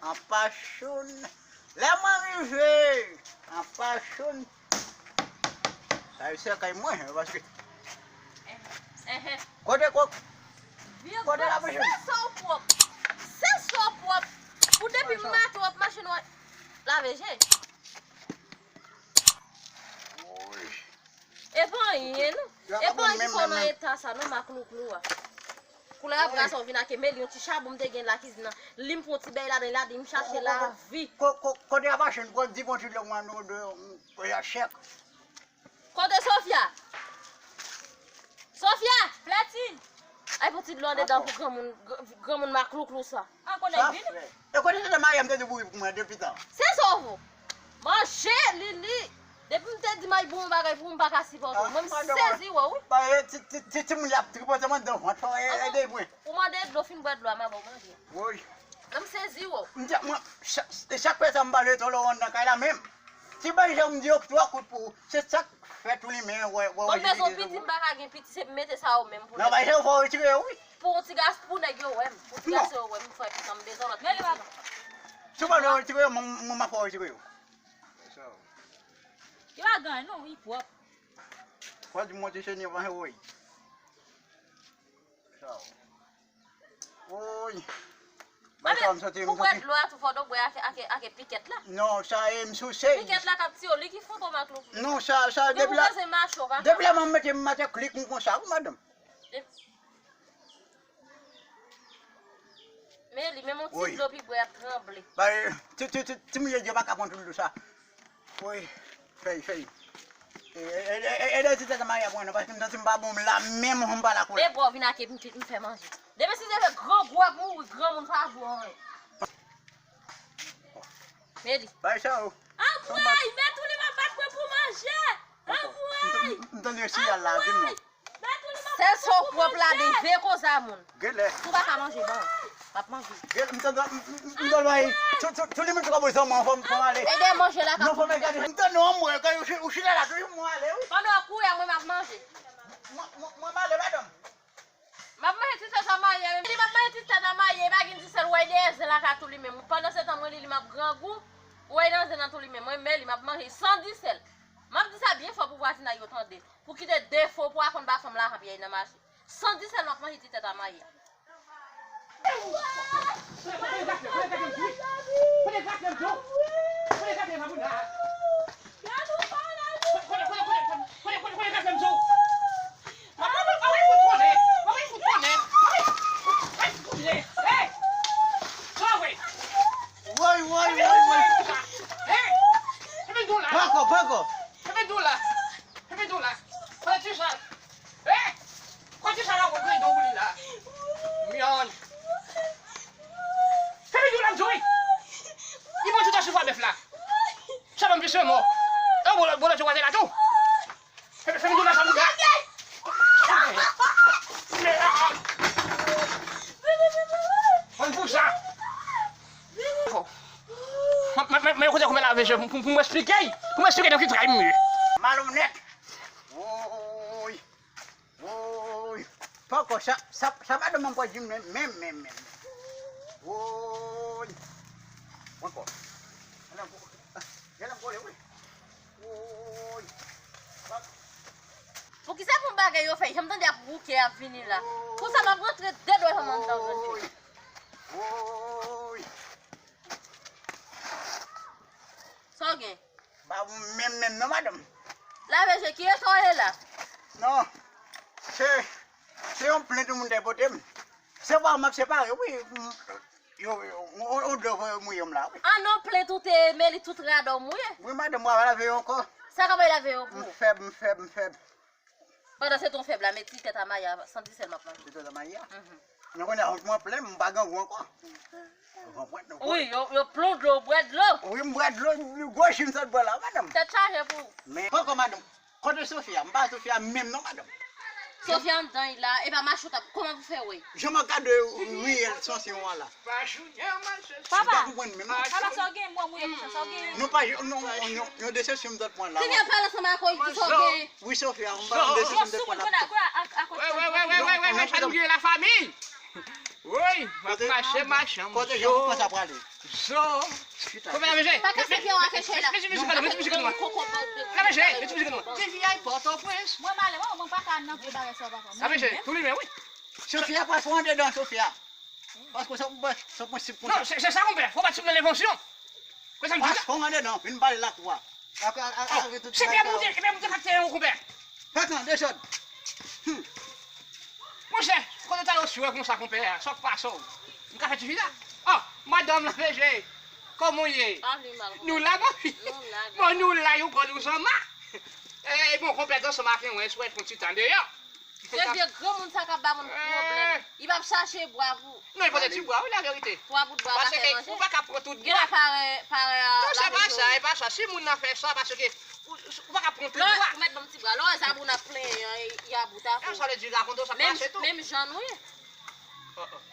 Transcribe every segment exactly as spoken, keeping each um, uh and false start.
An pachon. Lè mwen rive, an pachon. Sa yo se kay mwen, paske. Kote kòk? Kote la machine? Se sa w pwòp. Se sa w pwòp. Ou depi maten w ap mache nan lave je. Woy. E pa anyen, non. E pa anyen ki fè w nan eta sa, non, maklouklou a. Koulè a, bra sa w vin ake, men li yon ti chabon m te gen lakizin nan. Li m pran yon ti bèy ladan, ladan, m chache lavi. Ko-, ko-, kote a mache, m pran di bon ti lè mwen, nou de, m, ya chèk. Kote Sofia? Sofia! Fletin! Ay, pou ti dlo andedan pou granmoun, gr-, granmoun maklouklou sa. An konnen vin. E kote se te Maria m te di bouyi pou mwen depi tan. Se sa w vo. Manje, Lili. Depi m te di may bon bagay pou ou, m pa ka sipòte w. Mwen m sezi wè w, wi. Ba, e, ti, ti, ti, timoun y ap tripote mwen nan vant, fò e, ede mwen. Ou mande dlo, fin bwè dlo a, m a ba w manje. Woy. Mwen m sezi wè w. M di, mwen, chak, chak fwa sa m pale to lo nan kay la menm. Ti bay jan m di yo twa kout pou ou. Se sa k fè tou li men wè, wè, wè. Mwen bezwen piti, m pa ka gen piti, se mete sa yo menm pou. Non, bay jan fò retire yo, wi. Pou ti gas, pou nèg yo wè m. Pou ti gas yo wè m, fè piti, m bezwen lòt piti. Si w pa vle retire yo, mwen, mwen m ap fè w retire yo. Yo pa gen anyen non, li pwòp. Fò di mwen ti cheni avan, woy. Sa w. Woy. Bay sa m santi, m santi. Pou bwè dlo a tou fò w bwè ake, ake, ake pikèt la. Non, sa e m souse. Pikèt la k ap tiye w, li ki fantom ak lou. Non, sa, sa, depi la, depi la m mete m mete klik m konsa, wi, madanm. Men li, menm yon ti dlo pi bwè ap tranble. Ba, e, ti, ti, ti, ti mouye dye pa ka pran tout dlo sa. Woy, fèy, fèy. E, e, e, e, e, ti tèt a Maria pran non, paske m santi m pa bon, m la menm, m pa la koulè. E bò, vin ake m, m fè manje. Demen si se vre grangou ap mouri, granmoun pa jou anyen. Meli. Bay sa yo. Anmwey, mèt ou li m ap bat mwen pou manje. Anmwey. M tande yon siyal la, di m non. Se sa w pwòp la, de ve koz a moun. Genlè. Si w pa ka manje, ban. M ap manje. Genlè, m tande, m, m, m, m tande bay. Tou, tou, tou li moun tou ka bezwen mwen, fò m, fò m ale. Ede manje la ka. Non, fò m gade. M tande yon mwen, kay ou chita la, tou yon mwen ale, wi. Pandan w ap kouri a, mwen m ap manje. Mwen, mwen, mwen m ale, madanm. M ap manje ti tèt a Maye, men li m ap manje ti tèt a Maye, pa gen ti sèl, w wè dèyè zen la ka tou li menm. Pandan se tan, mwen li, li m ap grangou, w wè nan zen nan tou li menm. Mwen, men li m ap manje san di sèl. M ap di sa byen fò pou vwazinay yo tande. Pou kite defo pou aprann ba fanm lajan pyèy nan mache. San di sèl m ap manje ti tèt a Maye. Woy, woy, woy, woy. Poko, poko. Epi tou la, epi tou la, pran ti sa. Eh! Pran ti sa la, pran don pou li la. Myon. Epi tou la, m di wi. Li pran ti sa sou bèf la. Sa ban m plis mò. E, bolo, bolo, ti wate la tou. Epi, epi tou la, sa m gade. Mwen pou sa. Mwen, mwen, mwen, mwen kote koumen lave je pou, pou, pou mwen esplike, pou mwen esplike nan ki tray m ye. Malonèt. Woy. Woy. Poko sa, sa, sa madanm mwen pral di m menm, menm, menm, menm. Woy. Ankò. Genlè m kole, wi. Woy. Poukisa pou bagay yo fè? Janm tande ap wouke, ap vini la. Konsa m ap rantre de dwèt an anndan zòn yo. Woy. Sa w gen? Ba ou menm menm non, madanm. Lave je, ki eta w ye la? Non. Se, se yon plent yon moun te pote m. Se pa m ap separe, wi. Yo, yo, on, on dlo voye mouye m la, wi. An non, plent ou te ye, men li tout rad ou mouye. Wi, madanm, w a lave yo ankò. Sa ka bay lave yo pou ou? M fèb, m fèb, m fèb. Pandan se tan w fèb la, men ti tèt a Maya, san di sèl m ap manje. Ti tèt a Maya? Mhm. Nou konnen vant mwen plen, m pa grangou ankò. Ou konprann? Wi, yo, yo plon dlo, ou bwè dlo. Wi, m bwè dlo, gwo ji m sot bwè la, madanm. Tèt chaje pou ou. Men, poko, madanm. Kote Sofia? M pa Sofia menm non, madanm. Sofia anndan la, e pa mache w t ap, kòman pou fè wè? Jan m ap gade riyèl sansiyon an la. Papa, papa, sa w gen, mwen, mwen, sa w gen. Nou pa, nou, nou, nou desepsyon m t ap pran la. Kenya pale ansanm ak ou, di sa w gen. Wi, Sofia, m pa desepsyon m t ap pran la. Wè, wè, wè, wè, wè, wè, wè, sa nou gen la fanmi. Woy, m ap mache, mache, m zo, zo. Konbyen la, mesye? Pa kase pye w ak echèy la. Mete mizik an nou, mete mizik an nou. La, mesye, mete mizik an nou. T V I Pòtoprens. Mwen male, mwen, mwen pa ka nan vye bagay sa w pa fè. La, mesye, tou limen, wi. Sofia, pa fò andedan, Sofia. Paske sa, sa prensip konsa. Non, se, se sa, konpè. Fò pa t sou nan levansyon. Konsa m di w la. Pas fon andedan, vin bale lakou a. Ak, ak, ak, oh, ak tout se bagay pè sa yo. Moute, e pè Moute k ap teye w, konpè. Fè tan, desann. Hmm. Monchè, kote w t ale oswè konsa, konpè a? Sa k pase w? M ka fè ti fi la? Oh, madanm la, mesye. Kòman w ye? Pa vle mal, konpè. Nou la, bon? Nou la, bon, nou la, yon kò nou zanma. Eh, bon, konpè, ansanm ak mwen, eswè fon ti tan deyò. Se vye granmoun sa k ap ba moun pwoblèm. Eh. Li p ap chache bwa pou. Non, li pote ti bwa, wi, la verite. Twa bout bwa pa fè manje. Paske ou pa ka pran tout bwa. Gen la parè, parè a. Non, se pa sa, e pa sa. Si moun nan fè sa, paske ou, ou pa ka pran tout bwa. Lè ou mèt ban m ti bwa. Lè w wè Zabouna ap plenyen an, y a bout a kou. Sa vle di rakonte w sa k pase tou. Menm jan nou ye.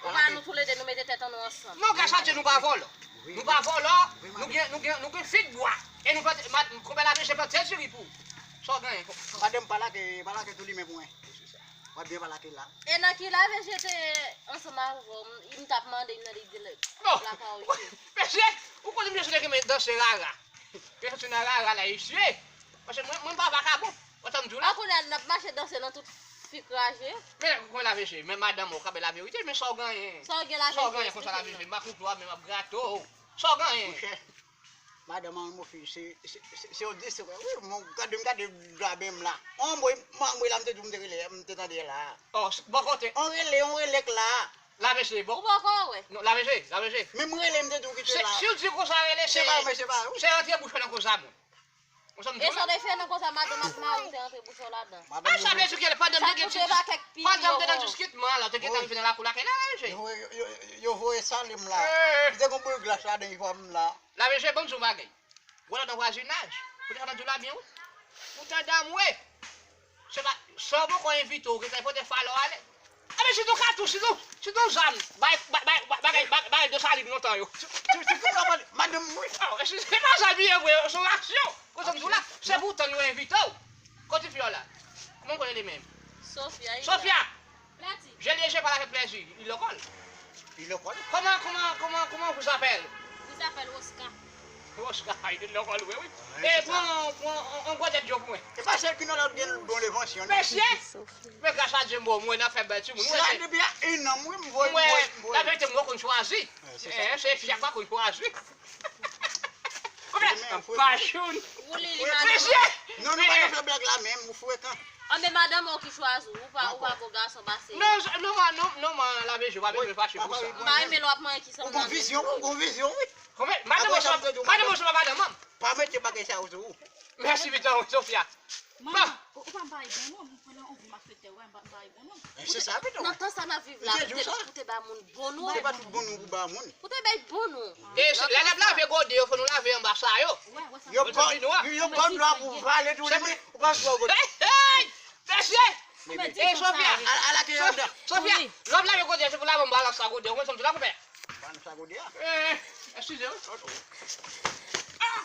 Ou wè nou toulede, nou mete tèt an nou ansanm. Non, gras a Dye, nou pa vòlò. Nou pa vòlò, nou gen, nou gen, nou gen fig bwa. E nou plante, ma-, konpè la, mesye, plante diri pou ou. Sa w genyen? Madanm, pa lage, pa lage tou limen pou mwen. W ap byen pale ak li la. E nan ki lave jete ansanm avè w, m t ap mande, m nan li di l lakay ou isi. Mesye, ou konnen m jis renmen danse rara. Mwen soti nan rara la isi. Paske mwen, mwen pa vakabon. Ou tann m di w la? An kounye a, n ap mache danse nan tout fi kraze. Men, kòman lave je? Men madanm ou ka bay laverite, men sa w genyen? Sa w gen lave je? Sa w genyen konsa lave je? M pa konplo a, men m ap grate w. Sa w genyen? Monchè, madanm an, mon fi, se, se, se, se yon distri. Wi, mwen gade, m gade dlo a, men m la. On mwen, mwen, mwen la, m te di w, m te rele, m te tande la. Oh, bò kote? On rele, on rele k la. Lave je, bon. Ou poko wè? Non, lave je, lave je. Men m rele, m te di w kite la. Si w di konsa rele, se, se pa mwen, se pa ou. Se antre bouch ou nan koz a moun. Ou sa m di w la? E sa w te fè nan konsa, madanm ak mari w te antre bouch ou ladan. A, sa vle di ke pandan m te gen ti dis-, pandan m te nan diskitman la, w te gentan rive nan lakou lakay la, lave je. Yo voye, yo, yo, yo voye sale m la. Eh. Li te gon boul glas ladan, li fè m la. Lave je, ban m di w yon bagay. Ou nan vwazinaj. Ou te ka di w la byen, wi. Ou tande m, wi. Se pa, san w poko envite w, ou gentan pote fale w ale. Enben, sitou katouch, sitou, sitou zam. Bay, bay, bay, bay, bay, bay, bay Desalin lontan yo. Sitou, sitou, sitou, madanm, wi. Oh, se, se pa zam li ye vre, se yon aksyon. Kote m di w la, se pou tann yo envite w. Kote fi a la? Kòman w konnen li menm? Sofia, li la. Sofia! Plati. Je li je pale avèk plèzi. Li lekòl. Li lekòl? Kòman, kòman, kòman, kòman vous appelle? Vous appelle Oscar. Oscar, li lekòl vre, wi. E pran, pran, on, on gwo tèt dlo pou mwen. E pa sèl ki nan lòt gen bon levansyon, non? Mesye! Men gras a Dye, m wè w, mwen nan fè bèl timoun. Sa depi a en an, mwen, m voye, m voye, m voye. Laverite, m wè w konn chwazi. Eh, se fi a pa konn chwazi. Konbyen? Pachoun. Mesye! Non, nou pa nan fè blag la menm, ou frekan. Anben madanm ou ki chwazi w, ou pa, ou pa bon gason pase. Non, non, non, non, non, lave je, pa bezwen fache pou sa. M pa renmen lè w ap manyen ki sanm nan. Ou gon vizyon, ou gon vizyon, wi. Konbyen? Madanm ou se pa, madanm ou se pa madanm an. Pa mete bagay sa yo sou ou. Mèsi, pitit mwen, Sofia. Manman, ou, ou pa m bay bon non, m pran nan anvi malfektè, ou wè, m pa, m bay bon non. E se sa, pitit mwen. Nan tan sa n ap viv la, pou te, pou te ba moun bon non. Se pa tout bon non pou ba moun. Pou te bay bon non. E se, lè n ap lave gode yo, fò nou lave anba sa yo. Yo ba, yo, yo ba dlo pou vale tou li, ou pa dlo gode. Hey, hey! Mesye! E Sofia! Ala ke yo anndan. Sofia, lè w ap lave gode yo, se pou lave anba sa gode yo. Ou konn sa m di la, konpè? Ban nou sa gode a. Eh, eskize wi. Ah!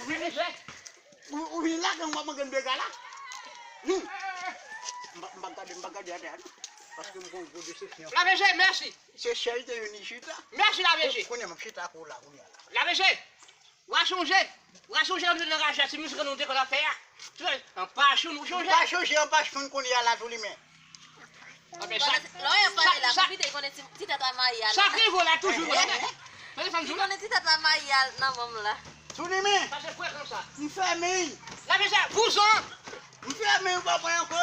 Ou vin isit? Ou, ou vin la, gang w ap mande m dega la? Hmm. M pa, m pa gade, m pa gade atè a, non. Paske m gon gwo desepsyon. Lave je, mèsi. Se chè li te vin isit la. Mèsi, lave je. Kounye a, m ap chita ak ou la, kounye a la. Lave je. W a chonje? W a chonje lè w te nan raje a, ti mizik nou te konn ap fè a? An pachoun, ou chonje? M pa chonje, an pachoun kounye a la tou li men. Lè w ap pale la, pou pita, konnen ti, ti tèt la mayi a la. Sa k rive w la toujou, non? Tande sa m di w la. Konnen ti tèt la mayi a nan manm la. Tou li men. Sa se frekan sa. M fèmen. Lave je, vouzan. M fèmen, ou pa pran ankò.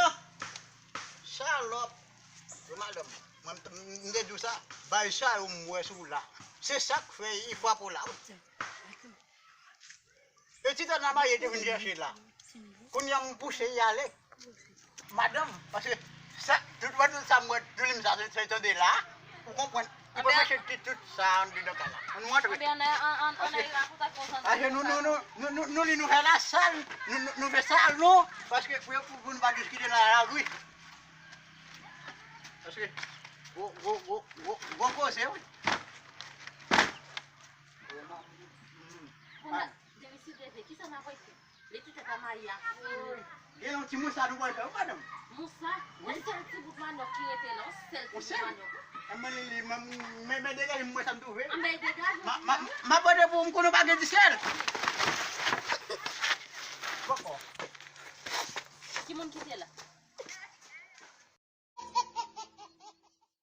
Salòp. Yo, madanm, mwen, m, m te di w sa. Bay sa yo m wè sou w la. Se sa k fè li frape w la, wi. E ti tèt la mayi te vin chèche la. Kounye a m pouse y ale. Madanm, paske sa, tout, tout sa m wè, tout lim sa, se, se tande la. Ou konprann? Ou pa mache ti tout sa anndedan kay la. Ann nou antre. Paske nou, nou, nou, nou, nou, nou, nou fè lasal, nou, nou, nou fè salon, paske pou, pou, pou nou pa diskite nan lari. Paske gwo, gwo, gwo, gwo, gwo koze, wi. Kounye a, depi si Dye vle, kisa n ap rete? Li ti tèt la mayi a. Gen yon ti mousa nou pral fè, wi, madanm. Mousa, yon sèl ti bout manyòk ki rete la, yon sèl ti bout manyòk. Mwen li li, mwen degaje mwen sa m twouve. Anben degaje. M ap pote pou ou, m konnen w pa gen disèl. Bòkò. Ki moun ki te la?